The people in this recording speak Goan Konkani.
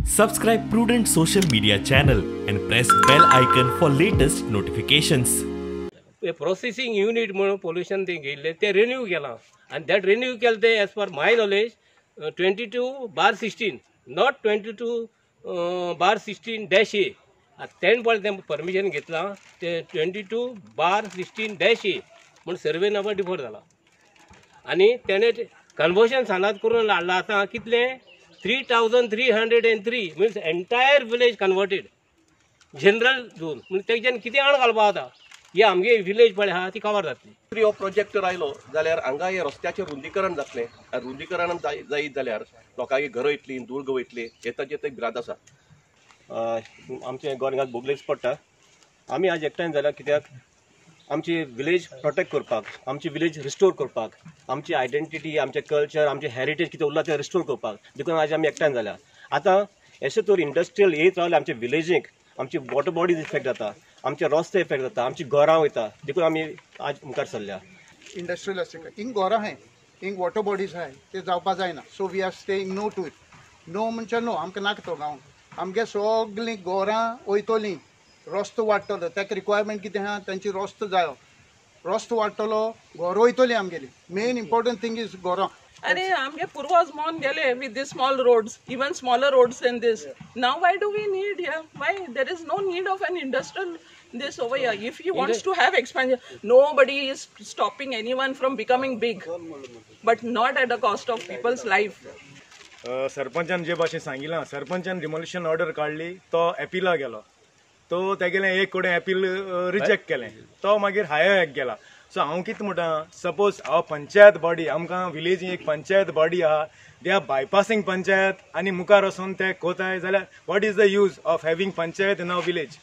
Subscribe Prudent Social Media channel and press bell icon for latest notifications. Processing unit म्हणून पोल्युशन तें घेयल्लें तें रिन्यू केलां आनी that renew केलें तें as per my knowledge 22/16, not 22/16-A. आतां तेणें पळय तें परमिशन घेतलां तें 22/16-A म्हूण सर्वे नंबर डिफर जाला आनी तेणें कन्वर्शन सानात करून हाडलां आतां कितलें 3303 means entire village converted general zone. म्हणजे तेज्यान कितें आण घालपा आतां हे आमगे विलेज पळय आहा ती कवर जातली. हो प्रोजेक्ट जर आयलो जाल्यार हांगा हे रस्त्याचें रुंदीकरण जातलें आनी रुंदीकरण जायत जाल्यार लोकांची घरां वयतलीं, दुर्ग वयतली, हे ताचें ते भिरांत आसा. आमचें गोंयांत बोगलेच पडटा. आमी आज एकठांय जाल्यार कित्याक आमची विलेज प्रोटेक्ट करपाक, आमची विलेज रिस्टोर करपाक, आमची आयडेंटिटी, आमचें कल्चर, आमचें हेरिटेज कितें उरलां तें रिस्टोर करपाक देखून आज आमी एकठांय जाल्या. आतां अशें तर इंडस्ट्रियल येत रावले आमच्या विलेजीक, आमची वॉटर बॉडीज इफेक्ट जाता, आमचे रस्ते इफेक्ट जाता, आमची घरां वयता, देखून आमी आज मुखार सरल्या. इंडस्ट्रियल आसा हिंग घरां आहाय, हिंग वॉटर बॉडीज आहाय, ते जावपा जायना. So we are staying no to it. No म्हणजे नो, आमकां नाका तो गांव. आमगे सगळीं घरां वयतलीं, रस्तो वाडटलो, ताका रिक्वायरमेंट कितें आहा तेंची रस्तो जायो, रस्तो वाडटलो, घरां वयतलीं आमगेली. मेन इम्पॉर्टंट थींग is घरां. अरे आमगे पूर्वज मोन गेले with this small roads, even smaller roads than this. Now why do we need here? Why there is no need of an industrial this over here. If he wants to have expansion, nobody is stopping anyone from becoming big, but not at the cost of people's life. सरपंचान जे भाशेन सांगिलां, सरपंचान डिमोलिशन ऑर्डर काडली, तो एपिला गेलो, तो तेगेलें एक कडेन एपील रिजेक्ट केलें, तो मागीर हायर गेला. सो हांव कितें म्हणटा, सपोज हांव पंचायत बॉडी, आमकां विलेजी एक पंचायत बॉडी आहा, they are bypassing panchayat आनी मुखार वचून ते कोताय जाल्यार what is the use of having panchayat in our village.